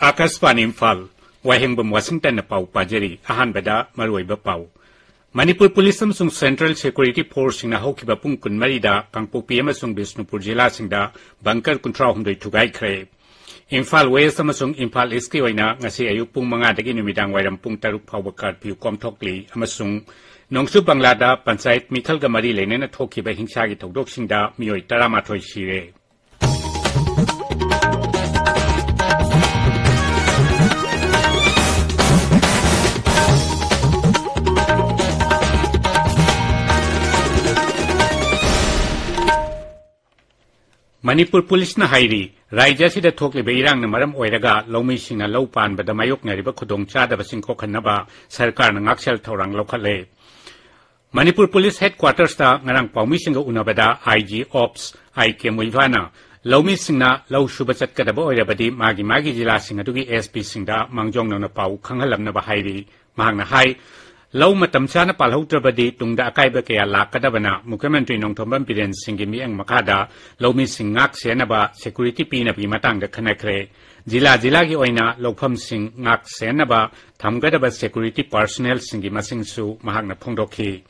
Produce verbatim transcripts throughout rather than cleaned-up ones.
ꯑꯥꯀꯥꯁꯕꯥꯅꯤ ꯏꯝꯐꯥꯜ, ꯋꯥꯍꯦꯡꯕꯝ ꯋꯥꯁꯤꯡꯇꯟꯅ ꯄꯥꯎ ꯄꯥꯖꯔꯤ꯫ ꯑꯍꯥꯟꯕꯗ ꯃꯔꯨꯑꯣꯏꯕ ꯄꯥꯎ꯫ ꯃꯅꯤꯄꯨꯔ ꯄꯨꯂꯤꯁ ꯑꯃꯁꯨꯡ ꯁꯦꯟꯇ꯭ꯔꯦꯜ ꯁꯦꯀ꯭ꯌꯨꯔꯤꯇꯤ ꯐꯣꯔꯁꯁꯤꯡꯅ ꯍꯧꯈꯤꯕ ꯄꯨꯡ ꯀꯨꯟꯃꯔꯤꯗ ꯀꯥꯡꯄꯣꯛꯄꯤ ꯑꯃꯁꯨꯡ ꯕꯤꯁꯅꯨꯄꯨꯔ ꯖꯤꯂꯥꯁꯤꯡꯗ ꯕꯪꯀꯔ ꯀꯨꯟꯊ꯭ꯔꯥ ꯍꯨꯝꯗꯣꯏ ꯊꯨꯒꯥꯏꯈ꯭ꯔꯦ꯫ ꯏꯝꯐꯥꯜ ꯋꯦꯁ ꯑꯃꯁꯨꯡ ꯏꯝꯐꯥꯜ ꯏꯁꯀꯤ ꯑꯣꯏꯅ ꯉꯁꯤ ꯑꯌꯨꯛ ꯄꯨꯡ ꯃꯉꯥꯗꯒꯤ ꯅꯨꯃꯤꯗꯥꯡ ꯋꯥꯏꯔꯝ ꯄꯨꯡ ꯇꯔꯨꯛ ꯐꯥꯎꯕ ꯀꯔꯐ꯭ꯌꯨ ꯀꯣꯝꯊꯣꯛꯂꯤ ꯑꯃꯁꯨꯡ ꯅꯣꯡꯆꯨꯞ ꯕꯪꯂꯥꯗ ꯄꯟꯆꯥꯌꯠ ꯃꯤꯈꯜꯒ ꯃꯔꯤ ꯂꯩꯅꯅ ꯊꯣꯛꯈꯤꯕ ꯍꯤꯡꯁꯥꯒꯤ ꯊꯧꯗꯣꯛꯁꯤꯡꯗ ꯃꯤꯑꯣꯏ ꯇꯔꯥꯃꯥꯊꯣꯏ ꯁꯤꯔꯦ꯫ ꯃꯅꯤꯄꯨꯔ ꯄꯨꯂꯤꯁꯅ ꯍꯥꯏꯔꯤ, ꯔꯥꯖ꯭ꯌ ꯑꯁꯤꯗ ꯊꯣꯛꯂꯤꯕ ꯏꯔꯥꯡꯅ ꯃꯔꯝ ꯑꯣꯏꯔꯒ ꯂꯧꯃꯤꯁꯤꯡꯅ ꯂꯧ ꯄꯥꯟꯕꯗ ꯃꯥꯌꯣꯛꯅꯔꯤꯕ ꯈꯨꯗꯣꯡꯆꯥꯗꯕꯁꯤꯡ ꯀꯣꯛꯍꯟꯅꯕ ꯁꯔꯀꯥꯔꯅ ꯉꯥꯛꯁꯦꯜ ꯊꯧꯔꯥꯡ ꯂꯧꯈꯠꯂꯦ꯫ ꯃꯅꯤꯄꯨꯔ ꯄꯨꯂꯤꯁ ꯍꯦꯗꯀ꯭ꯋꯥꯇꯔꯁꯇ ꯉꯔꯥꯡ ꯄꯥꯎꯃꯤꯁꯤꯡꯒ ꯎꯅꯕꯗ ꯑꯥꯏ ꯖꯤ ꯑꯣꯞꯁ ꯑꯥꯏ ꯀꯦ ꯃꯨꯏꯚꯥꯅ ꯂꯧꯃꯤꯁꯤꯡꯅ ꯂꯧ ꯁꯨꯕ ꯆꯠꯀꯗꯕ ꯑꯣꯏꯔꯕꯗꯤ ꯃꯥꯒꯤ ꯃꯥꯒꯤ ꯖꯤꯂꯥꯁꯤꯡ ꯑꯗꯨꯒꯤ ꯑꯦꯁ ꯄꯤꯁꯤꯡꯗ ꯃꯥꯡꯖꯧꯅꯅ ꯄꯥꯎ ꯈꯪꯍꯜꯂꯝꯅꯕ ꯍꯥꯏꯔꯤ꯫ ꯃꯍꯥꯛꯅ ꯍꯥꯏ, ꯂꯧ ꯃꯇꯝ ꯆꯥꯅ ꯄꯥꯜꯍꯧꯗ꯭ꯔꯕꯗꯤ ꯇꯨꯡꯗ ꯑꯀꯥꯏꯕ ꯀꯌꯥ ꯂꯥꯛꯀꯗꯕꯅ ꯃꯨꯈ꯭ꯌ ꯃꯟꯇ꯭ꯔꯤ ꯅꯣꯡꯊꯣꯝꯕꯝ ꯕꯤꯔꯦꯟ ꯁꯤꯡꯒꯤ ꯃꯤꯠꯌꯦꯡ ꯃꯈꯥꯗ ꯂꯧꯃꯤꯁꯤꯡ ꯉꯥꯛ ꯁꯦꯟꯅꯕ ꯁꯦꯀ꯭ꯌꯨꯔꯤꯇꯤ ꯄꯤꯅꯕꯒꯤ ꯃꯇꯥꯡꯗ ꯈꯟꯅꯈ꯭ꯔꯦ꯫ ꯖꯤꯂꯥ ꯖꯤꯂꯥꯒꯤ ꯑꯣꯏꯅ ꯂꯧꯐꯝꯁꯤꯡ ꯉꯥꯛ ꯁꯦꯟꯅꯕ ꯊꯝꯒꯗꯕ ꯁꯦꯀ꯭ꯌꯨꯔꯤꯇꯤ ꯄꯥꯔꯁꯣꯅꯦꯜꯁꯤꯡꯒꯤ ꯃꯁꯤꯡꯁꯨ ꯃꯍꯥꯛꯅ ꯐꯣꯡꯗꯣꯛꯈꯤ꯫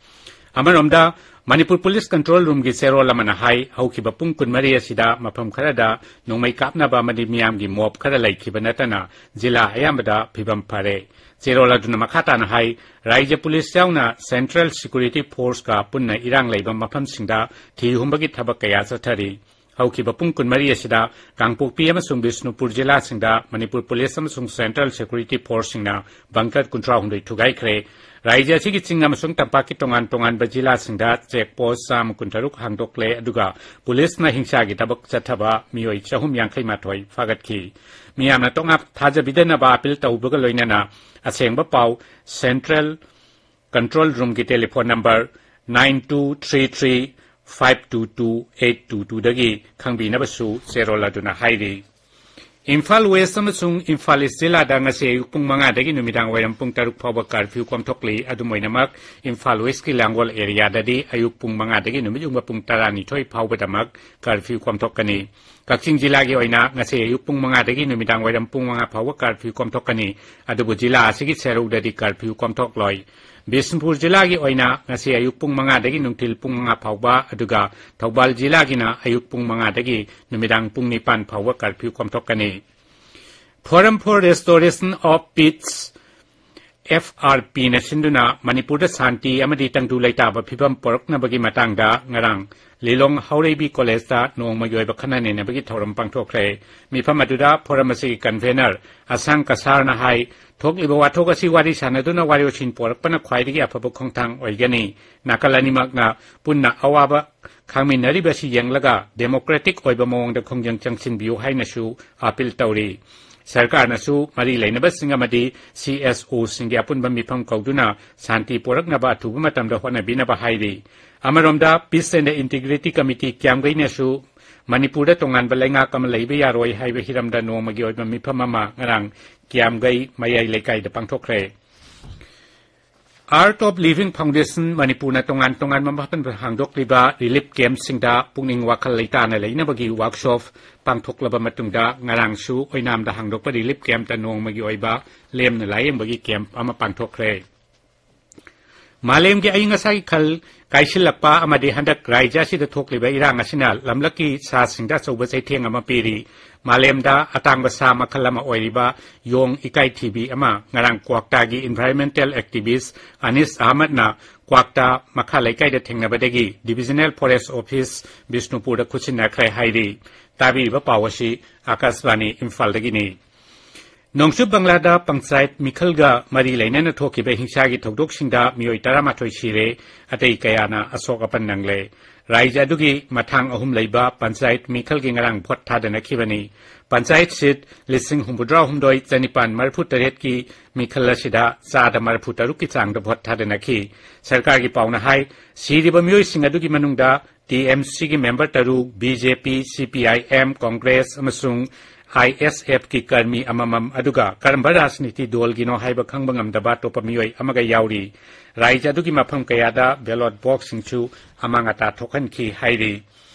ꯑꯃꯔꯣꯝꯗ, ꯃꯅꯤꯄꯨꯔ ꯄꯨꯂꯤꯁ ꯀꯟꯇ꯭ꯔꯣꯜ ꯔꯨꯝꯒꯤ ꯆꯦꯔꯣꯜ ꯑꯃꯅ ꯍꯥꯏ, ꯍꯧꯈꯤꯕ ꯄꯨꯡ ꯀꯨꯟꯃꯔꯤ ꯑꯁꯤꯗ ꯃꯐꯝ ꯈꯔꯗ ꯅꯣꯡꯃꯩ ꯀꯥꯞꯅꯕ ꯑꯃꯗꯤ ꯃꯤꯌꯥꯝꯒꯤ ꯃꯣꯞ ꯈꯔ ꯂꯩꯈꯤꯕ ꯅꯠꯇꯅ ꯖꯤꯂꯥ ꯑꯌꯥꯝꯕꯗ ꯐꯤꯕꯝ ꯐꯔꯦ꯫ ꯆꯦꯔꯣꯜ ꯑꯗꯨꯅ ꯃꯈꯥ ꯇꯥꯅ ꯍꯥꯏ, ꯔꯥꯖ꯭ꯌ ꯄꯨꯂꯤꯁ ꯌꯥꯎꯅ ꯁꯦꯟꯇ꯭ꯔꯦꯜ ꯁꯦꯀ꯭ꯌꯨꯔꯤꯇꯤ ꯐꯣꯔꯁꯀ ꯄꯨꯟꯅ ꯏꯔꯥꯡ ꯂꯩꯕ ꯃꯐꯝꯁꯤꯡꯗ ꯊꯤ ꯍꯨꯝꯕꯒꯤ ꯊꯕꯛ ꯀꯌꯥ ꯆꯠꯊꯔꯤ꯫ ꯍꯧꯈꯤꯕ ꯄꯨꯡ ꯀꯨꯟꯃꯔꯤ ꯑꯁꯤꯗ ꯀꯥꯡꯄꯣꯛꯄꯤ ꯑꯃꯁꯨꯡ ꯕꯤꯁꯅꯨꯄꯨꯔ ꯖꯤꯂꯥꯁꯤꯡꯗ ꯃꯅꯤꯄꯨꯔ ꯄꯨꯂꯤꯁ ꯑꯃꯁꯨꯡ ꯁꯦꯟꯇ꯭ꯔꯦꯜ ꯁꯦꯀ꯭ꯌꯨꯔꯤꯇꯤ ꯐꯣꯔꯁꯁꯤꯡꯅ ꯕꯪꯀꯔ ꯀꯨꯟꯊ꯭ꯔꯥ ꯍꯨꯝꯗꯣꯏ ꯊꯨꯒꯥꯏꯈ꯭ꯔꯦ꯫ ꯔꯥꯖ꯭ꯌ ꯑꯁꯤꯒꯤ ꯆꯤꯡ ꯑꯃꯁꯨꯡ ꯇꯝꯄꯥꯛꯀꯤ ꯇꯣꯉꯥꯟ ꯇꯣꯉꯥꯟꯕ ꯖꯤꯂꯥꯁꯤꯡꯗ ꯆꯦꯛ ꯄꯣꯁ ꯆꯥꯝꯃ ꯀꯨꯟꯇꯔꯨꯛ ꯍꯥꯡꯗꯣꯛꯂꯦ, ꯑꯗꯨꯒ ꯄꯨꯂꯤꯁꯅ ꯍꯤꯡꯁꯥꯒꯤ ꯊꯕꯛ ꯆꯠꯊꯕ ꯃꯤꯑꯣꯏ ꯆꯍꯨꯝ ꯌꯥꯡꯈꯩ ꯃꯥꯊꯣꯏ ꯐꯥꯒꯠꯈꯤ꯫ ꯃꯤꯌꯥꯝꯅ ꯇꯣꯉꯥꯟ ꯊꯥꯖꯕꯤꯗꯅꯕ ꯑꯥꯄꯤꯜ ꯇꯧꯕꯒ ꯂꯣꯏꯅꯅ ꯑꯁꯦꯡꯕ ꯄꯥꯎ ꯁꯦꯟꯇ꯭ꯔꯦꯜ ꯀꯟꯇ꯭ꯔꯣꯜ ꯔꯨꯝꯒꯤ telephone number nine two three three five two two eight two ꯇꯨꯗꯒꯤ ꯈꯪꯕꯤꯅꯕꯁꯨ ꯆꯦꯔꯣꯜ ꯑꯗꯨꯅ ꯍꯥꯏꯔꯤ꯫ ꯏꯝꯐꯥꯜ ꯋꯦꯁ ꯑꯃꯁꯨꯡ ꯏꯝꯐꯥꯜ ꯏꯁ ꯖꯤꯂꯥꯗ ꯉꯁꯤ ꯑꯌꯨꯛ ꯄꯨꯡ ꯃꯉꯥꯗꯒꯤ ꯅꯨꯃꯤꯗꯥꯡ ꯋꯥꯏꯔꯝ ꯄꯨꯡ ꯇꯔꯨꯛ ꯐꯥꯎꯕ ꯀꯔꯐ꯭ꯌꯨ ꯀꯣꯝꯊꯣꯛꯂꯤ꯫ ꯑꯗꯨꯝ ꯑꯣꯏꯅꯃꯛ, ꯏꯝꯐꯥꯜ ꯋꯦꯁꯀꯤ ꯂꯥꯡꯒꯣꯜ ꯑꯦꯔꯤꯌꯥꯗꯗꯤ ꯑꯌꯨꯛ ꯄꯨꯡ ꯃꯉꯥꯗꯒꯤ ꯅꯨꯃꯤꯠ ꯌꯨꯡꯕ ꯄꯨꯡ ꯇꯔꯥꯅꯤꯊꯣꯏ ꯐꯥꯎꯕꯗꯃꯛ ꯀꯔꯐ꯭ꯌꯨ ꯀꯣꯝꯊꯣꯛꯀꯅꯤ꯫ ꯀꯛꯆꯤꯡ ꯖꯤꯂꯥꯒꯤ ꯑꯣꯏꯅ ꯉꯁꯤ ꯑꯌꯨꯛ ꯄꯨꯡ ꯃꯉꯥꯗꯒꯤ ꯅꯨꯃꯤꯗꯥꯡ ꯋꯥꯏꯔꯝ ꯄꯨꯡ ꯃꯉꯥ ꯐꯥꯎꯕ ꯀꯔꯐ꯭ꯌꯨ ꯀꯣꯝꯊꯣꯛꯀꯅꯤ꯫ ꯑꯗꯨꯕꯨ ꯖꯤꯂꯥ ꯑꯁꯤꯒꯤ ꯁꯦꯔꯧꯗꯗꯤ ꯀꯔꯐ꯭ꯌꯨ ꯀꯣꯝꯊꯣꯛꯂꯣꯏ꯫ ꯕꯤꯁꯅꯨꯄꯨꯔ ꯖꯤꯂꯥꯒꯤ ꯑꯣꯏꯅ ꯉꯁꯤ ꯑꯌꯨꯛ ꯄꯨꯡ ꯃꯉꯥꯗꯒꯤ ꯅꯨꯡꯊꯤꯜ ꯄꯨꯡ ꯃꯉꯥ ꯐꯥꯎꯕ, ꯑꯗꯨꯒ ꯊꯧꯕꯥꯜ ꯖꯤꯂꯥꯒꯤꯅ ꯑꯌꯨꯛ ꯄꯨꯡ ꯃꯉꯥꯗꯒꯤ ꯅꯨꯃꯤꯗꯥꯡ ꯄꯨꯡ ꯅꯤꯄꯥꯟ ꯐꯥꯎꯕ curfew ꯀꯣꯝꯊꯣꯛꯀꯅꯤ꯫ Forum for Restoration of Peace, F R P ꯅ ꯁꯤꯟꯗꯨꯅ ꯃꯅꯤꯄꯨꯔꯗ ꯁꯥꯟꯇꯤ ꯑꯃꯗꯤ ꯇꯪꯗꯨ ꯂꯩꯇꯥꯕ ꯐꯤꯕꯝ ꯄꯣꯔꯛꯅꯕꯒꯤ ꯃꯇꯥꯡꯗ ꯉꯔꯥꯡ ꯂꯤꯂꯣꯡ ꯍꯥꯎꯔꯩꯕꯤ ꯀꯣꯂꯦꯖꯇ ꯅꯣꯡꯃꯒꯤ ꯑꯣꯏꯕ ꯈꯟꯅ ꯅꯩꯅꯕꯒꯤ ꯊꯧꯔꯝ ꯄꯥꯡꯊꯣꯛꯈ꯭ꯔꯦ꯫ ꯃꯤꯐꯝ ꯑꯗꯨꯗ ꯐꯣꯔꯝ ꯑꯁꯤꯒꯤ ꯀꯟꯚꯦꯅꯔ ꯑꯁꯥꯡ ꯀꯁꯥꯔꯅ ꯍꯥꯏ, ꯊꯣꯛꯂꯤꯕ ꯋꯥꯊꯣꯛ ꯑꯁꯤ ꯋꯥꯔꯤ ꯁꯥꯟꯅꯗꯨꯅ ꯋꯥꯔꯣꯏꯁꯤꯟ ꯄꯣꯔꯛꯄꯅ ꯈ꯭ꯋꯥꯏꯗꯒꯤ ꯑꯐꯕ ꯈꯣꯡꯊꯥꯡ ꯑꯣꯏꯒꯅꯤ꯫ ꯅꯥꯀꯜ ꯑꯅꯤꯃꯛꯅ ꯄꯨꯟꯅ ꯑꯋꯥꯕ ꯈꯥꯡꯃꯤꯟꯅꯔꯤꯕ ꯑꯁꯤ ꯌꯦꯡꯂꯒ democratic ꯑꯣꯏꯕ ꯃꯑꯣꯡꯗ ꯈꯣꯡꯖꯪ ꯆꯪꯁꯤꯟꯕꯤꯌꯨ ꯍꯥꯏꯅꯁꯨ ꯑꯥꯄꯤꯜ ꯇꯧꯔꯤ꯫ ꯁꯔꯀꯥꯔꯅꯁꯨ ꯃꯔꯤ ꯂꯩꯅꯕꯁꯤꯡ ꯑꯃꯗꯤ C S O ꯁꯤꯡꯒꯤ ꯑꯄꯨꯟꯕ ꯃꯤꯐꯝ ꯀꯧꯗꯨꯅ ꯁꯥꯟꯇꯤ ꯄꯨꯔꯛꯅꯕ ꯑꯊꯨꯕ ꯃꯇꯝꯗ ꯍꯣꯠꯅꯕꯤꯅꯕ ꯍꯥꯏꯔꯤ꯫ ꯑꯃꯔꯣꯝꯗ, peace and integrity committee ꯀ꯭ꯌꯥꯝꯒꯩꯅꯁꯨ ꯃꯅꯤꯄꯨꯔꯗ ꯇꯣꯉꯥꯟꯕ ꯂꯩꯉꯥꯛ ꯑꯃ ꯂꯩꯕ ꯌꯥꯔꯣꯏ ꯍꯥꯏꯕ ꯍꯤꯔꯝꯗ ꯅꯣꯡꯃꯒꯤ ꯑꯣꯏꯕ ꯃꯤꯐꯝ ꯑꯃ ꯉꯔꯥꯡ ꯀ꯭ꯌꯥꯝꯒꯩ ꯃꯌꯥꯏ ꯂꯩꯀꯥꯏꯗ ꯄꯥꯡꯊꯣꯛꯈ꯭ꯔꯦ꯫ Art of Living Foundation ꯃꯅꯤꯄꯨꯔꯅ ꯇꯣꯉꯥꯟ ꯇꯣꯉꯥꯟꯕ ꯃꯐꯝꯗ ꯍꯥꯡꯗꯣꯛꯂꯤꯕ relief camp ꯁꯤꯡꯗ ꯄꯨꯛꯅꯤꯡ ꯋꯥꯈꯜ ꯂꯩꯇꯥꯅ ꯂꯩꯅꯕꯒꯤ workshop ꯄꯥꯡꯊꯣꯛꯂꯕ ꯃꯇꯨꯡꯗ, ꯉꯔꯥꯡꯁꯨ ꯑꯣꯏꯅꯥꯝꯗ ꯍꯥꯡꯗꯣꯛꯄ relief camp ꯇ ꯅꯣꯡꯃꯒꯤ ꯑꯣꯏꯕ ꯂꯦꯝꯅ ꯂꯥꯌꯦꯡꯕꯒꯤ camp ꯑꯃ ꯄꯥꯡꯊꯣꯛꯈ꯭ꯔꯦ꯫ ꯃꯥꯂꯦꯝꯒꯤ ꯑꯏꯪ ꯑꯁꯥꯒꯤ ꯈꯜ ꯀꯥꯏꯁꯤꯜꯂꯛꯄ ꯑꯃꯗꯤ ꯍꯟꯗꯛ ꯔꯥꯖ꯭ꯌ ꯑꯁꯤꯗ ꯊꯣꯛꯂꯤꯕ ꯏꯔꯥꯡ ꯑꯁꯤꯅ ꯂꯝꯂꯛꯀꯤ ꯁꯥꯁꯤꯡꯗ ꯑꯆꯧꯕ ꯆꯩꯊꯦꯡ ꯑꯃ ꯄꯤꯔꯤ꯫ ꯃꯥꯂꯦꯝꯗ ꯑꯇꯥꯡꯕ ꯁꯥ ꯃꯈꯜ ꯑꯃ ꯑꯣꯏꯔꯤꯕ ꯌꯣꯡ ꯏꯀꯥꯏꯊꯤꯕꯤ ꯑꯃ ꯉꯔꯥꯡ ꯀ꯭ꯋꯥꯛꯇꯥꯒꯤ environmental activist ꯑꯅꯤꯁ ꯑꯍꯃꯗꯅ ꯀ꯭ꯋꯥꯛꯇꯥ ꯃꯈꯥ ꯂꯩꯀꯥꯏꯗ ꯊꯦꯡꯅꯕꯗꯒꯤ Divisional Forest Office ꯕꯤꯁꯅꯨꯄꯨꯔꯗ ꯈꯨꯠꯁꯤꯟꯅꯈ꯭ꯔꯦ ꯍꯥꯏꯔꯤ꯫ ꯇꯥꯕꯤꯔꯤꯕ ꯄꯥꯎ ꯑꯁꯤ ꯑꯀꯥꯁꯕꯥꯅꯤ ꯏꯝꯐꯥꯜꯗꯒꯤꯅꯤ꯫ ꯅꯣꯡꯆꯨꯞ ꯕꯪꯂꯥꯗ ꯄꯟꯆꯥꯌꯠ ꯃꯤꯈꯜꯒ ꯃꯔꯤ ꯂꯩꯅꯅ ꯊꯣꯛꯈꯤꯕ ꯍꯤꯡꯁꯥꯒꯤ ꯊꯧꯗꯣꯛꯁꯤꯡꯗ ꯃꯤꯑꯣꯏ ꯇꯔꯥꯃꯥꯊꯣꯏ ꯁꯤꯔꯦ, ꯑꯇꯩ ꯀꯌꯥꯅ ꯑꯁꯣꯛ ꯑꯄꯟ ꯅꯪꯂꯦ꯫ ꯔꯥꯏꯖ꯭ꯌ ꯑꯗꯨꯒꯤ ꯃꯊꯥꯡ ꯑꯍꯨꯝ ꯂꯩꯕ ꯄꯟꯆꯥꯌꯠ ꯃꯤꯈꯜꯒꯤ ꯉꯔꯥꯡ ꯚꯣꯠ ꯊꯥꯗꯅꯈꯤꯕꯅꯤ꯫ ꯄꯟꯆꯥꯌꯠ ꯁꯤꯠ ꯂꯤꯁꯤꯡ ꯍꯨꯝꯐꯨꯇꯔꯥ ꯍꯨꯝꯗꯣꯏ ꯆꯅꯤꯄꯥꯟ ꯃꯔꯤꯐꯨ ꯇꯔꯦꯠꯀꯤ ꯃꯤꯈꯜ ꯑꯁꯤꯗ ꯆꯥꯗ ꯃꯔꯤꯐꯨ ꯇꯔꯨꯛꯀꯤ ꯆꯥꯡꯗ ꯚꯣꯠ ꯊꯥꯗꯅꯈꯤ꯫ ꯁꯔꯀꯥꯔꯒꯤ ꯄꯥꯎꯅ ꯍꯥꯏ, ꯁꯤꯔꯤꯕ ꯃꯤꯑꯣꯏꯁꯤꯡ ꯑꯗꯨꯒꯤ ꯃꯅꯨꯡꯗ T M C ꯒꯤ ꯃꯦꯝꯕꯔ ꯇꯔꯨꯛ, B J P, C P I M, Congress ꯑꯃꯁꯨꯡ ꯑꯥꯏ ꯑꯦꯁ ꯑꯦꯐꯀꯤ ꯀꯔꯃꯤ ꯑꯃꯃꯝ, ꯑꯗꯨꯒ ꯀꯔꯝꯕ ꯔꯥꯖꯅꯤꯇꯤ ꯗꯣꯜꯒꯤꯅꯣ ꯍꯥꯏꯕ ꯈꯪꯕ ꯉꯝꯗꯕ ꯑꯇꯣꯞꯄ ꯃꯤꯑꯣꯏ ꯑꯃꯒ ꯌꯥꯎꯔꯤ꯫ ꯔꯥꯏꯖ꯭ꯌ ꯑꯗꯨꯒꯤ ꯃꯐꯝ ꯀꯌꯥꯗ ꯕꯦꯂꯣꯠ ꯕꯣꯛꯁꯁꯤꯡꯁꯨ ꯑꯃꯥꯡ ꯑꯇꯥ ꯊꯣꯛꯍꯟꯈꯤ ꯍꯥꯏꯔꯤ꯫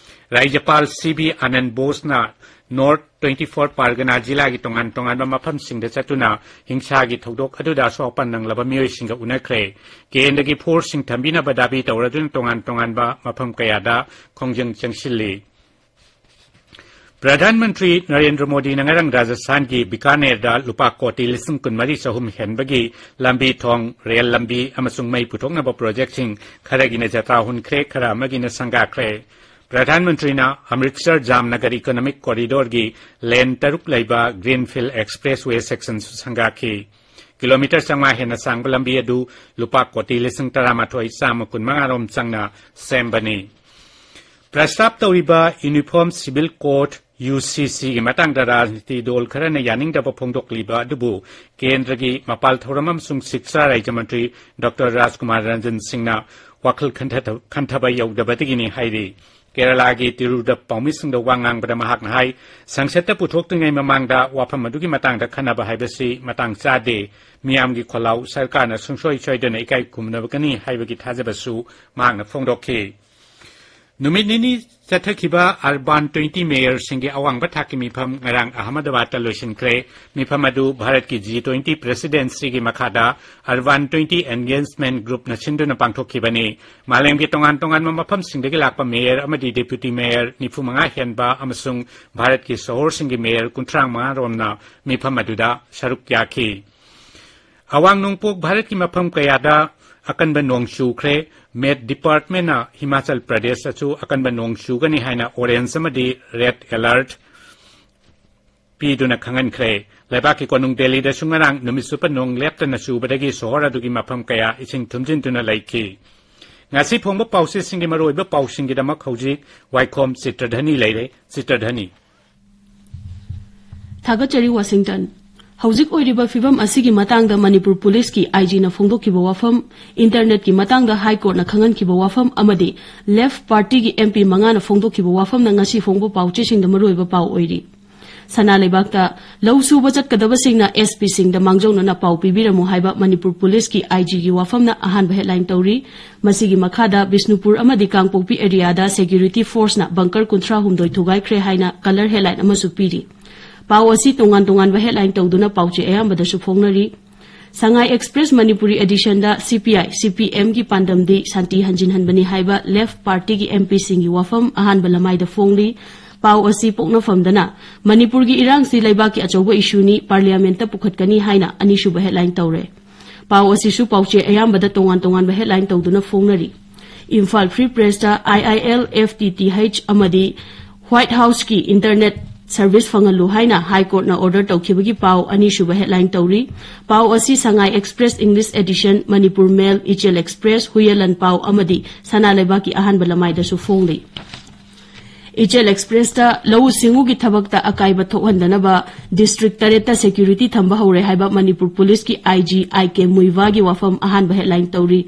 ꯔꯥꯖ꯭ꯌꯄꯥꯜ ꯁꯤ ꯕꯤ ꯑꯥꯅꯟꯗ ꯕꯣꯁꯅ ꯅꯣꯔꯊ ꯇ꯭ꯋꯦꯟꯇꯤ ꯐꯣꯔ ꯄꯥꯔꯒꯅꯥ ꯖꯤꯂꯥꯒꯤ ꯇꯣꯉꯥꯟ ꯇꯣꯉꯥꯟꯕ ꯃꯐꯝꯁꯤꯡꯗ ꯆꯠꯇꯨꯅ ꯍꯤꯡꯁꯥꯒꯤ ꯊꯧꯗꯣꯛ ꯑꯗꯨꯗ ꯑꯁꯣꯛ ꯑꯄꯟ ꯅꯪꯂꯕ ꯃꯤꯑꯣꯏꯁꯤꯡꯒ ꯎꯅꯈ꯭ꯔꯦ꯫ ꯀꯦꯟꯗ꯭ꯔꯒꯤ ꯐꯣꯔꯁꯁꯤꯡ ꯊꯝꯕꯤꯅꯕ ꯗꯥꯕꯤ ꯇꯧꯔꯗꯨꯅ ꯇꯣꯉꯥꯟ ꯇꯣꯉꯥꯟꯕ ꯃꯐꯝ ꯀꯌꯥꯗ ꯈꯣꯡꯖꯪ ꯆꯪꯁꯤꯜꯂꯤ꯫ ꯄ꯭ꯔꯙꯥꯟ ꯃꯟꯇ꯭ꯔꯤ ꯅꯔꯦꯟꯗ꯭ꯔ ꯃꯣꯗꯤꯅ ꯉꯔꯥꯡ ꯔꯥꯖꯁꯊꯥꯟꯒꯤ ꯕꯤꯀꯥꯅꯦꯔꯗ ꯂꯨꯄꯥ ꯀꯣꯇꯤ ꯂꯤꯁꯤꯡ ꯀꯨꯟꯃꯔꯤ ꯆꯍꯨꯝ ꯍꯦꯟꯕꯒꯤ ꯂꯝꯕꯤ ꯊꯣꯡ, ꯔꯦꯜ ꯂꯝꯕꯤ ꯑꯃꯁꯨꯡ ꯃꯩ ꯄꯨꯊꯣꯛꯅꯕ ꯄ꯭ꯔꯣꯖꯦꯛꯁꯤꯡ ꯈꯔꯒꯤꯅ ꯖꯇ꯭ꯔꯥ ꯍꯨꯟꯈ꯭ꯔꯦ, ꯈꯔ ꯑꯃꯒꯤꯅ ꯁꯪꯒꯥꯈ꯭ꯔꯦ꯫ ꯄ꯭ꯔꯙꯥꯟ ꯃꯟꯇ꯭ꯔꯤꯅ ꯑꯃ꯭ꯔꯤꯠꯁꯔ ꯖꯥꯝꯅꯒꯔ ꯏꯀꯣꯅꯣꯃꯤꯛ ꯀꯣꯔꯤꯗꯣꯔꯒꯤ ꯂꯦꯟ ꯇꯔꯨꯛ ꯂꯩꯕ ꯒ꯭ꯔꯤꯟꯐꯤꯜꯗ ꯑꯦꯛꯁꯄ꯭ꯔꯦꯁꯋꯦ ꯁꯦꯛꯁꯟꯁꯨ ꯁꯪꯒꯥꯈꯤ꯫ ꯀꯤꯂꯣꯃꯤꯇꯔ ꯆꯥꯝꯃꯉꯥ ꯍꯦꯟꯅ ꯁꯥꯡꯕ ꯂꯝꯕꯤ ꯑꯗꯨ ꯂꯨꯄꯥ ꯀꯣꯇꯤ ꯂꯤꯁꯤꯡ ꯇꯔꯥꯃꯥꯊꯣꯏ ꯆꯥꯝꯃ ꯀꯨꯟꯃꯉꯥ ꯔꯣꯝ ꯆꯪꯅ ꯁꯦꯝꯕꯅꯤ꯫ ꯄ꯭ꯔꯁꯇꯥꯞ ꯇꯧꯔꯤꯕ ꯌꯨꯅꯤꯐꯣꯔꯝ ꯁꯤꯚꯤꯜ ꯀꯣꯗ, ꯌꯨ ꯁꯤ ꯁꯤꯒꯤ ꯃꯇꯥꯡꯗ ꯔꯥꯖꯅꯤꯇꯤ ꯗꯣꯜ ꯈꯔꯅ ꯌꯥꯅꯤꯡꯗꯕ ꯐꯣꯡꯗꯣꯛꯂꯤꯕ ꯑꯗꯨꯕꯨ ꯀꯦꯟꯗ꯭ꯔꯒꯤ ꯃꯄꯥꯜ ꯊꯧꯔꯝ ꯑꯃꯁꯨꯡ ꯁꯤꯛꯁꯥ ꯔꯥꯖ꯭ꯌ ꯃꯟꯇ꯭ꯔꯤ ꯗꯣꯛꯇꯔ ꯔꯥꯖꯀꯨꯃꯥꯔ ꯔꯟꯖꯟ ꯁꯤꯡꯅ ꯋꯥꯈꯜ ꯈꯟꯊ-, ꯈꯟꯊꯕ ꯌꯧꯗꯕꯗꯒꯤꯅꯤ ꯍꯥꯏꯔꯤ꯫ ꯀꯦꯔꯂꯥꯒꯤ ꯇꯤꯔꯨꯔꯗ ꯄꯥꯎꯃꯤꯁꯤꯡꯗ ꯋꯥ ꯉꯥꯡꯕꯗ ꯃꯍꯥꯛꯅ ꯍꯥꯏ, ꯁꯪꯁꯠꯇ ꯄꯨꯊꯣꯛꯇ꯭ꯔꯤꯉꯩ ꯃꯃꯥꯡꯗ ꯋꯥꯐꯝ ꯑꯗꯨꯒꯤ ꯃꯇꯥꯡꯗ ꯈꯟꯅꯕ ꯍꯥꯏꯕꯁꯤ ꯃꯇꯥꯡ ꯆꯥꯗꯦ꯫ ꯃꯤꯌꯥꯝꯒꯤ ꯈꯣꯜꯂꯥꯎ ꯁꯔꯀꯥꯔꯅ ꯁꯨꯡꯁꯣꯏ ꯁꯣꯏꯗꯅ ꯏꯀꯥꯏ ꯈꯨꯝꯅꯕꯒꯅꯤ ꯍꯥꯏꯕꯒꯤ ꯊꯥꯖꯕꯁꯨ ꯃꯍꯥꯛꯅ ꯐꯣꯡꯗꯣꯛꯈꯤ꯫ ꯅꯨꯃꯤꯠ ꯅꯤꯅꯤ ꯆꯠꯊꯈꯤꯕ ꯑꯔꯕꯥꯟ ꯇ꯭ꯋꯦꯟꯇꯤ ꯃꯦꯌꯔꯁꯤꯡꯒꯤ ꯑꯋꯥꯡꯕ ꯊꯥꯛꯀꯤ ꯃꯤꯐꯝ ꯉꯔꯥꯡ ꯑꯍꯃꯗꯕꯥꯗꯇ ꯂꯣꯏꯁꯤꯟꯈ꯭ꯔꯦ꯫ ꯃꯤꯐꯝ ꯑꯗꯨ ꯚꯥꯔꯠꯀꯤ ꯖꯤ ꯇ꯭ꯋꯦꯟꯇꯤ ꯄ꯭ꯔꯦꯁꯤꯗꯦꯟꯁꯤꯒꯤ ꯃꯈꯥꯗ ꯑꯔꯕꯥꯟ ꯇ꯭ꯋꯦꯟꯇꯤ ꯑꯦꯟꯒꯦꯖꯃꯦꯟ ꯒ꯭ꯔꯨꯞꯅ ꯁꯤꯟꯗꯨꯅ ꯄꯥꯡꯊꯣꯛꯈꯤꯕꯅꯤ꯫ ꯃꯥꯂꯦꯝꯒꯤ ꯇꯣꯉꯥꯟ ꯇꯣꯉꯥꯟꯕ ꯃꯐꯝꯁꯤꯡꯗꯒꯤ ꯂꯥꯛꯄ ꯃꯦꯌꯔ ꯑꯃꯗꯤ ꯗꯦꯄ꯭ꯌꯨꯇꯤ ꯃꯦꯌꯔ ꯅꯤꯐꯨ ꯃꯉꯥ ꯍꯦꯟꯕ ꯑꯃꯁꯨꯡ ꯚꯥꯔꯠꯀꯤ ꯁꯍꯣꯔꯁꯤꯡꯒꯤ ꯃꯦꯌꯔ ꯀꯨꯟꯊ꯭ꯔꯥ ꯃꯉꯥ ꯔꯣꯝꯅ ꯃꯤꯐꯝ ꯑꯗꯨꯗ ꯁꯔꯨꯛ ꯌꯥꯈꯤ꯫ ꯑꯋꯥꯡ ꯅꯣꯡꯄꯣꯛ ꯚꯥꯔꯠꯀꯤ ꯃꯐꯝ ꯀꯌꯥꯗ ꯑꯀꯟꯕ ꯅꯣꯡ ꯆꯨꯈ꯭ꯔꯦ꯫ ꯃꯦꯠ ꯗꯤꯄꯥꯔꯠꯃꯦꯟꯅ ꯍꯤꯃꯥꯆꯜ ꯄ꯭ꯔꯗꯦꯁꯇꯁꯨ ꯑꯀꯟꯕ ꯅꯣꯡ ꯆꯨꯒꯅꯤ ꯍꯥꯏꯅ ꯑꯣꯔꯦꯟꯖ ꯑꯃꯗꯤ ꯔꯦꯗ ꯑꯦꯂꯔꯠ ꯄꯤꯗꯨꯅ ꯈꯪꯍꯟꯈ꯭ꯔꯦ꯫ ꯂꯩꯕꯥꯛꯀꯤ ꯀꯣꯅꯨꯡ ꯗꯦꯜꯂꯤꯗꯁꯨ ꯉꯔꯥꯡ ꯅꯨꯃꯤꯠ ꯆꯨꯞꯄ ꯅꯣꯡ ꯂꯦꯞꯇꯅ ꯆꯨꯕꯗꯒꯤ ꯁꯣꯍꯣꯔ ꯑꯗꯨꯒꯤ ꯃꯐꯝ ꯀꯌꯥ ꯏꯁꯤꯡ ꯊꯨꯝꯖꯤꯟꯗꯨꯅ ꯂꯩꯈꯤ꯫ ꯉꯁꯤ ꯐꯣꯡꯕ ꯄꯥꯎꯆꯦꯁꯤꯡꯒꯤ ꯃꯔꯨꯑꯣꯏꯕ ꯄꯥꯎꯁꯤꯡꯒꯤꯗꯃꯛ ꯍꯧꯖꯤꯛ ꯋꯥꯏꯈꯣꯝ ꯆꯤꯇ꯭ꯔꯙꯅꯤ ꯂꯩꯔꯦ꯫ ꯆꯤꯇ꯭ꯔꯙꯅꯤ꯫ ꯊꯥꯒꯠꯆꯔꯤ, ꯋꯥꯁꯤꯡꯇꯟ꯫ ꯍꯧꯖꯤꯛ ꯑꯣꯏꯔꯤꯕ ꯐꯤꯕꯝ ꯑꯁꯤꯒꯤ ꯃꯇꯥꯡꯗ ꯃꯅꯤꯄꯨꯔ ꯄꯨꯂꯤꯁꯀꯤ ꯑꯥꯏ ꯖꯤꯅ ꯐꯣꯡꯗꯣꯛꯈꯤꯕ ꯋꯥꯐꯝ, ꯏꯟꯇꯔꯅꯦꯠꯀꯤ ꯃꯇꯥꯡꯗ ꯍꯥꯏ ꯀꯣꯔꯠꯅ ꯈꯪꯍꯟꯈꯤꯕ ꯋꯥꯐꯝ ꯑꯃꯗꯤ ꯂꯦꯐ ꯄꯥꯔꯇꯤꯒꯤ ꯑꯦꯝ ꯄꯤ ꯃꯉꯥꯅ ꯐꯣꯡꯗꯣꯛꯈꯤꯕ ꯋꯥꯐꯝꯅ ꯉꯁꯤ ꯐꯣꯡꯕ ꯄꯥꯎꯆꯦꯁꯤꯡꯗ ꯃꯔꯨꯑꯣꯏꯕ ꯄꯥꯎ ꯑꯣꯏꯔꯤ꯫ ꯁꯅꯥ ꯂꯩꯕꯥꯛꯇ ꯂꯧ ꯁꯨꯕ ꯆꯠꯀꯗꯕꯁꯤꯡꯅ ꯑꯦꯁ ꯄꯤꯁꯤꯡꯗ ꯃꯥꯡꯖꯧꯅꯅ ꯄꯥꯎ ꯄꯤꯕꯤꯔꯝꯃꯨ ꯍꯥꯏꯕ ꯃꯅꯤꯄꯨꯔ ꯄꯨꯂꯤꯁꯀꯤ ꯑꯥꯏ ꯖꯤꯒꯤ ꯋꯥꯐꯝꯅ ꯑꯍꯥꯟꯕ ꯍꯦꯗꯂꯥꯏꯟ ꯇꯧꯔꯤ꯫ ꯃꯁꯤꯒꯤ ꯃꯈꯥꯗ ꯕꯤꯁꯅꯨꯄꯨꯔ ꯑꯃꯗꯤ ꯀꯥꯡꯄꯣꯛꯄꯤ ꯑꯦꯔꯤꯌꯥꯗ ꯁꯦꯀ꯭ꯌꯨꯔꯤꯇꯤ ꯐꯣꯔꯁꯅ ꯕꯪꯀꯔ ꯀꯨꯟꯊ꯭ꯔꯥ ꯍꯨꯝꯗꯣꯏ ꯊꯨꯒꯥꯏꯈ꯭ꯔꯦ ꯍꯥꯏꯅ ꯀꯂꯔ ꯍꯦꯗꯂꯥꯏꯟ ꯑꯃꯁꯨ ꯄꯤꯔꯤ꯫ ꯄꯥꯎ ꯑꯁꯤ ꯇꯣꯉꯥꯟ ꯇꯣꯉꯥꯟꯕ ꯍꯦꯗꯂꯥꯏꯟ ꯇꯧꯗꯨꯅ ꯄꯥꯎꯆꯦ ꯑꯌꯥꯝꯕꯗꯁꯨ ꯐꯣꯡꯅꯔꯤ꯫ ꯁꯉꯥꯏ ꯑꯦꯛꯁꯄ꯭ꯔꯦꯁ ꯃꯅꯤꯄꯨꯔꯤ ꯑꯦꯗꯤꯁꯟꯗ ꯁꯤ ꯄꯤ ꯑꯥꯏ, ꯁꯤ ꯄꯤ ꯑꯦꯝꯒꯤ ꯄꯥꯟꯗꯝꯗꯤ ꯁꯥꯟꯇꯤ ꯍꯟꯖꯤꯟꯍꯟꯕꯅꯤ ꯍꯥꯏꯕ ꯂꯦꯐ ꯄꯥꯔꯇꯤꯒꯤ ꯑꯦꯝ ꯄꯤꯁꯤꯡꯒꯤ ꯋꯥꯐꯝ ꯑꯍꯥꯟꯕ ꯂꯃꯥꯏꯗ ꯐꯣꯡꯂꯤ꯫ ꯄꯥꯎ ꯑꯁꯤ ꯄꯣꯛꯅꯐꯝꯗꯅ ꯃꯅꯤꯄꯨꯔꯒꯤ ꯏꯔꯥꯡꯁꯤ ꯂꯩꯕꯥꯛꯀꯤ ꯑꯆꯧꯕ ꯏꯁꯨꯅꯤ, ꯄꯥꯔꯂꯤꯌꯥꯃꯦꯟꯠꯇ ꯄꯨꯈꯠꯀꯅꯤ ꯍꯥꯏꯅ ꯑꯅꯤꯁꯨꯕ ꯍꯦꯗꯂꯥꯏꯟ ꯇꯧꯔꯦ꯫ ꯄꯥꯎ ꯑꯁꯤꯁꯨ ꯄꯥꯎꯆꯦ ꯑꯌꯥꯝꯕꯗ ꯇꯣꯉꯥꯟ ꯇꯣꯉꯥꯟꯕ ꯍꯦꯗꯂꯥꯏꯟ ꯇꯧꯗꯨꯅ ꯐꯣꯡꯅꯔꯤ꯫ ꯏꯝꯐꯥꯜ ꯐ꯭ꯔꯤ ꯄ꯭ꯔꯦꯁꯇ I I L, F T T H ꯑꯃꯗꯤ ꯋꯥꯏꯠ ꯍꯥꯎꯁꯀꯤ ꯏꯟꯇꯔꯅꯦꯠ ꯁꯔꯚꯤꯁ ꯐꯪꯍꯜꯂꯨ ꯍꯥꯏꯅ ꯍꯥꯏ ꯀꯣꯔꯠꯅ ꯑꯣꯔꯗꯔ ꯇꯧꯈꯤꯕꯒꯤ ꯄꯥꯎ ꯑꯅꯤꯁꯨꯕ ꯍꯦꯗꯂꯥꯏꯟ ꯇꯧꯔꯤ꯫ ꯄꯥꯎ ꯑꯁꯤ ꯁꯉꯥꯏ ꯑꯦꯛꯁꯄ꯭ꯔꯦꯁ ꯏꯪꯂꯤꯁ ꯑꯦꯗꯤꯁꯟ, ꯃꯅꯤꯄꯨꯔ ꯃꯦꯜ, ꯏꯆꯦꯜ ꯑꯦꯛꯁꯄ꯭ꯔꯦꯁ, ꯍꯨꯌꯦꯂꯟ ꯄꯥꯎ ꯑꯃꯗꯤ ꯁꯅꯥ ꯂꯩꯕꯥꯛꯀꯤ ꯑꯍꯥꯟꯕ ꯂꯃꯥꯏꯗꯁꯨ ꯐꯣꯡꯂꯤ꯫ ꯏꯆꯦꯜ ꯑꯦꯛꯁꯄ꯭ꯔꯦꯁꯇ ꯂꯧꯎ ꯁꯤꯡꯎꯒꯤ ꯊꯕꯛꯇ ꯑꯀꯥꯏꯕ ꯊꯣꯛꯍꯟꯗꯅꯕ ꯗꯤꯁꯇ꯭ꯔꯤꯛ ꯇꯔꯦꯠꯇ ꯁꯦꯀ꯭ꯌꯨꯔꯤꯇꯤ ꯊꯝꯕ ꯍꯧꯔꯦ ꯍꯥꯏꯕ ꯃꯅꯤꯄꯨꯔ ꯄꯨꯂꯤꯁꯀꯤ ꯑꯥꯏ ꯖꯤ ꯑꯥꯏ ꯀꯦ ꯃꯨꯏꯚꯥꯒꯤ ꯋꯥꯐꯝ ꯑꯍꯥꯟꯕ ꯍꯦꯗꯂꯥꯏꯟ ꯇꯧꯔꯤ꯫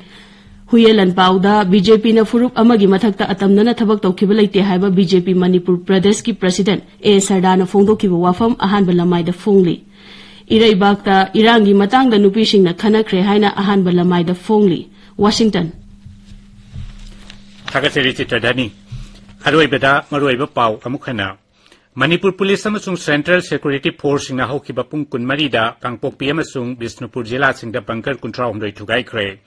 ꯍꯨꯌꯦꯂꯟ ꯄꯥꯎꯗ ꯕꯤ ꯖꯦ ꯄꯤꯅ ꯐꯨꯔꯨꯞ ꯑꯃꯒꯤ ꯃꯊꯛꯇ ꯑꯇꯝꯅꯅ ꯊꯕꯛ ꯇꯧꯈꯤꯕ ꯂꯩꯇꯦ ꯍꯥꯏꯕ ꯕꯤ ꯖꯦ ꯄꯤ ꯃꯅꯤꯄꯨꯔ ꯄ꯭ꯔꯗꯦꯁꯀꯤ ꯄ꯭ꯔꯁꯤꯗꯦꯟꯠ ꯑꯦ ꯁꯔꯗꯥꯅ ꯐꯣꯡꯗꯣꯛꯈꯤꯕ ꯋꯥꯐꯝ ꯑꯍꯥꯟꯕ ꯂꯃꯥꯏꯗ ꯐꯣꯡꯂꯤ꯫ ꯏꯔꯩꯕꯥꯛꯇ ꯏꯔꯥꯡꯒꯤ ꯃꯇꯥꯡꯗ ꯅꯨꯄꯤꯁꯤꯡꯅ ꯈꯟꯅꯈ꯭ꯔꯦ ꯍꯥꯏꯅ ꯑꯍꯥꯟꯕ ꯂꯃꯥꯏꯗ ꯐꯣꯡꯂꯤ꯫ ꯋꯥꯁꯤꯡꯇꯟ꯫ ꯊꯥꯒꯠꯆꯔꯤ ꯆꯤꯇ꯭ꯔꯙꯅꯤ꯫ ꯑꯔꯣꯏꯕꯗ ꯃꯔꯨꯑꯣꯏꯕ ꯄꯥꯎ ꯑꯃꯨꯛ ꯍꯟꯅ꯫ ꯃꯅꯤꯄꯨꯔ ꯄꯨꯂꯤꯁ ꯑꯃꯁꯨꯡ ꯁꯦꯟꯇ꯭ꯔꯦꯜ ꯁꯦꯀ꯭ꯌꯨꯔꯤꯇꯤ ꯐꯣꯔꯁꯁꯤꯡꯅ ꯍꯧꯈꯤꯕ ꯄꯨꯡ ꯀꯨꯟꯃꯔꯤꯗ ꯀꯥꯡꯄꯣꯛꯄꯤ ꯑꯃꯁꯨꯡ ꯕꯤꯁꯅꯨꯄꯨꯔ ꯖꯤꯂꯥꯁꯤꯡꯗ ꯕꯪꯀꯔ ꯀꯨꯟꯊ꯭ꯔꯥꯍꯨꯝꯗꯣꯏ ꯊꯨꯒꯥꯏꯈ꯭ꯔꯦ꯫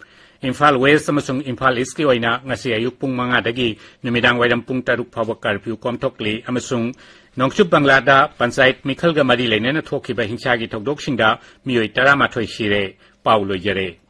ꯏꯝꯐꯥꯜ ꯋꯦꯁ ꯑꯃꯁꯨꯡ ꯏꯝꯐꯥꯜ ꯏꯁꯀꯤ ꯑꯣꯏꯅ ꯉꯁꯤ ꯑꯌꯨꯛ ꯄꯨꯡ ꯃꯉꯥꯗꯒꯤ ꯅꯨꯃꯤꯗꯥꯡ ꯋꯥꯏꯔꯝ ꯄꯨꯡ ꯇꯔꯨꯛ ꯐꯥꯎꯕ ꯀꯔꯐ꯭ꯌꯨ ꯀꯣꯝꯊꯣꯛꯂꯤ ꯑꯃꯁꯨꯡ ꯅꯣꯡꯆꯨꯞ ꯕꯪꯂꯥꯗ ꯄꯟꯆꯥꯌꯠ ꯃꯤꯈꯜꯒ ꯃꯔꯤ ꯂꯩꯅꯅ ꯊꯣꯛꯈꯤꯕ ꯍꯤꯡꯁꯥꯒꯤ ꯊꯧꯗꯣꯛꯁꯤꯡꯗ ꯃꯤꯑꯣꯏ ꯇꯔꯥꯃꯥꯊꯣꯏ ꯁꯤꯔꯦ꯫ ꯄꯥꯎ ꯂꯣꯏꯖꯔꯦ꯫